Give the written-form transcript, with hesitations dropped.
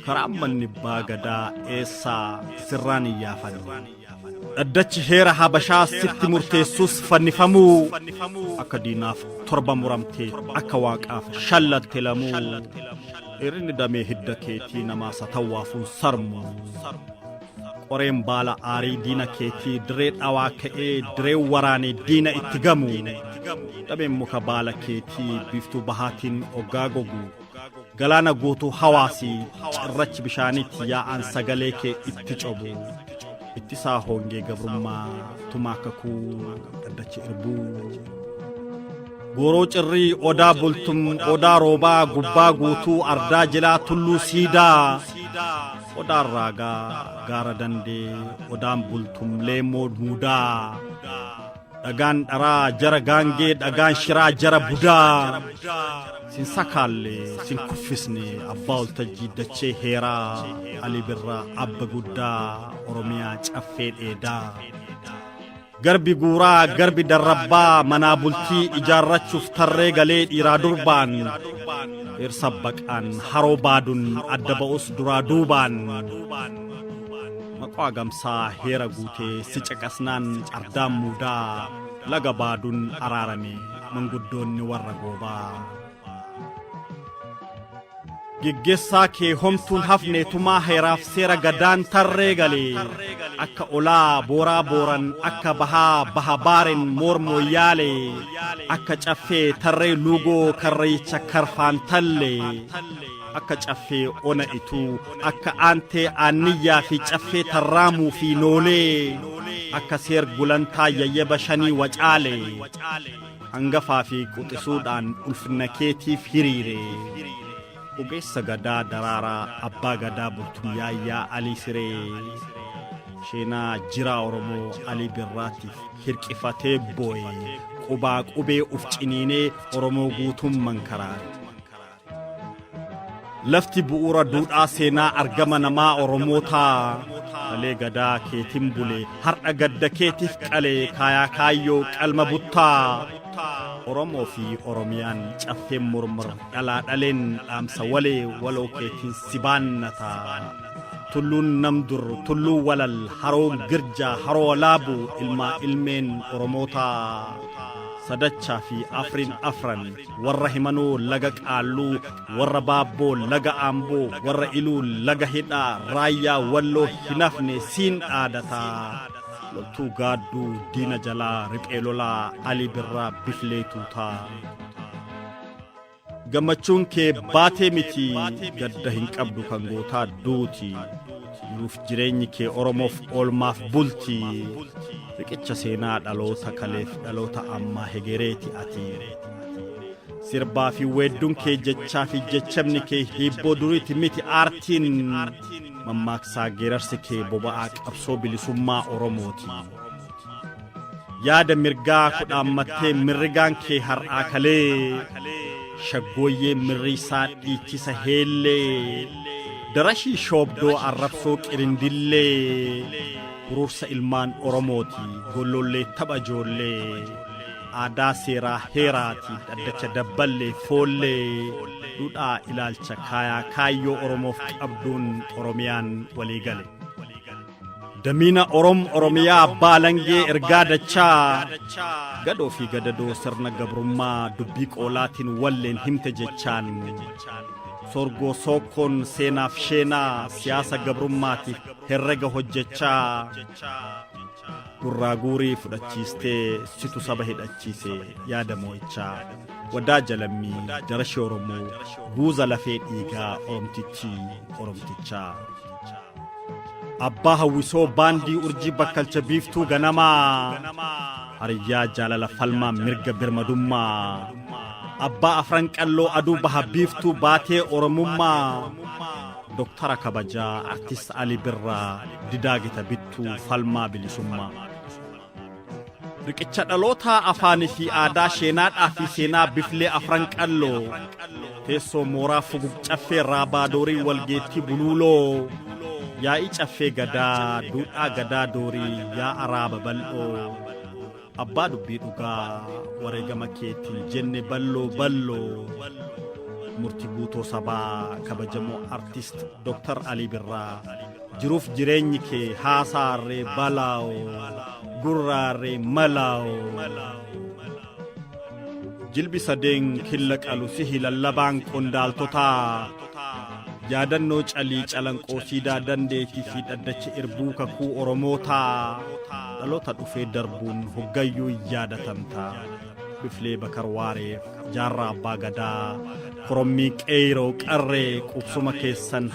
Karaan manni abbaa gadaa eessaa sirraan hin yaafanne. Dhaddachi heera Habashaa sitti murteessus fannifamuu, akka diinaaf torba muramte, akka waaqaaf shallatte lamuu. Dheerinni damee hidda keetii namaa satawwaafuun sarmu. Qoreen baala aarii diina keetii diree dhawaa ka'ee diree waraanee diina itti gamu. Dameen muka baala keetii biiftuu bahaatiin oggaa gogu. Galaana guutuu hawaasi cirrachi bishaanitti yaa'an sagalee kee itti cobu. Ittisaa hongee gabrummaa tumaa kakuu dhaddacha irbuu. Gooroo cirrii odaa bultum odaa roobaa gubbaa guutuu ardaa jilaa tulluu siidaa. Odaan raagaa gaara dandee odaan bultum leemmoo muudaa. Dhagaan dharaa jara gaangee dhagaan shiraa jara budaa. Sin sakaalle sin kuffisne abbaa waltajjii dachee heeraa Ali Birraa abba guddaa Oromiyaa caffee dheedaa. Garbi guuraa garbi darrabbaa manaa bultii ijaarrachuuf tarree galee dhiiraa durbaan dhirsa baqaan haroo baadun adda ba'us duraa duubaan maqaa gamsaa heera guutee si caqasnaan ardaan muudaa laga baaduun araarame manguddoonni warra goobaa. Geggeessaa kee homtuun hafne tumaa heeraaf seera gadaan tarree galee akka olaa booraa booran akka bahaa baha baaren mormoo yaale akka caffee tarree luugoo karrayicha karfaan talle akka caffee ona ituu akka aantee aanniyyaa fi caffee tarraamuu fi noolee akka seer gulantaa yayyaba shanii wacaale hangafaa fi quxisuudhaan ulfina keetiif hiriire. Ogeessa gadaa daraaraa abbaa gadaa bultum yaayyaa Alii Siree sheenaa jiraa Oromoo Alii Birraatiif hirqifatee booye qubaa qubee uf ciniinee Oromoo guutuun mankaraare. Lafti bu'uura duudhaa seenaa argama namaa Oromootaa kalee gadaa keetiin bule har'a gadda keetiif qalee kaayaa kaayyoo qalma buttaa. Oromoo fi Oromiyaan caffeen murmur dhalaa dhaleen dhaamsa walee waloo keetiin si baannata. Tulluun namdur tulluu walal haroo girjaa haroo laabu ilmaa ilmeen Oromootaa. Sadachaa fi afriin afran warra himanoo laga qaalluu warra baabboo laga aamboo warra iluu laga hidhaa raayyaa walloo hin hafne siin dhaadataa. Loltuu gaadduu diina jalaa riphee lolaa Alii Birraa biflee tuutaa. Gammachuun kee baatee miti gadda hin qabdu kan gootaa duuti. Jiruuf jireenyi kee Oromoof oolmaaf bulti. Riqicha seenaa dhaloota kaleef dhaloota ammaa hegereeti ati. Sirbaa fi weedduun kee jechaa fi jechamni kee hiibboo duriiti miti aartiin. Mammaaksaa geerarsi kee boba'aa qabsoo bilisummaa Oromooti. Yaada mirgaa kudhaammattee mirrigaan kee har'aa kalee shaggooyyee mirriisaa dhiichisa heellee darashii shoobdoo arrabsoo qirindillee urursa ilmaan Oromooti gollollee tapha ijoollee aadaa seeraa heeraati dhaddacha dabballee foollee duudhaa ilaalcha kaayaa kaayyoo Oromoof qabduun Oromiyaan walii gale. Damiina Orom Oromiyaa abbaa alangee ergaa dachaa gadoo fi gadadoo sirna gabrummaa dubbii qoolaatiin walleen himte jechaan sorgoo sookkoon seenaaf sheenaa siyaasa gabrummaatiif herrega hojjechaa gurraa guurii fudhachiistee situ saba hidhachiise yaada moo'ichaa wadaa jalammii darashee Oromoo guuza lafee dhiigaa Oromtichi Oromtichaa. Abbaa hawwisoo baandii urjii bakkalcha biiftuu ganamaa hariyyaa jaalala falmaa mirga birmadummaa abbaa afran qalloo aduu baha biiftuu baatee oromummaa doktara kabajaa artist Ali Birraa didaa gita bittuu falmaa bilisummaa. Riqicha dhalootaa afaanii fi aadaa sheenaadhaa fi seenaa biflee afran qalloo teessoo mooraa fugug caffee raabaa doorii walgeettii buluuloo yaa'ii caffee gadaa duudhaa gadaa doorii yaa'a raaba bal'oo abbaa dubbii dhugaa wareegama keetiin jenne balloo balloo. Murtii guutoo sabaa, kabajamoo Artist Dr. Alii Birraa, jiruuf jireenyi kee haasaarree balaa'oo, gurraarree malaa'oo. Jilbi sadeen killa qalu sihi lallabaan qondaaltotaa, yaadannoo calii calanqoo, siidaa dandeetii fi dhaddacha irbuu kakuu Oromootaa, dhaloota dhufee darbuun hoggayyuu yaadatamta. Biflee Bakar Waareef, Jaarraa Abbaa Gadaa, korommii qeeroo qarree, qubsuma keessan.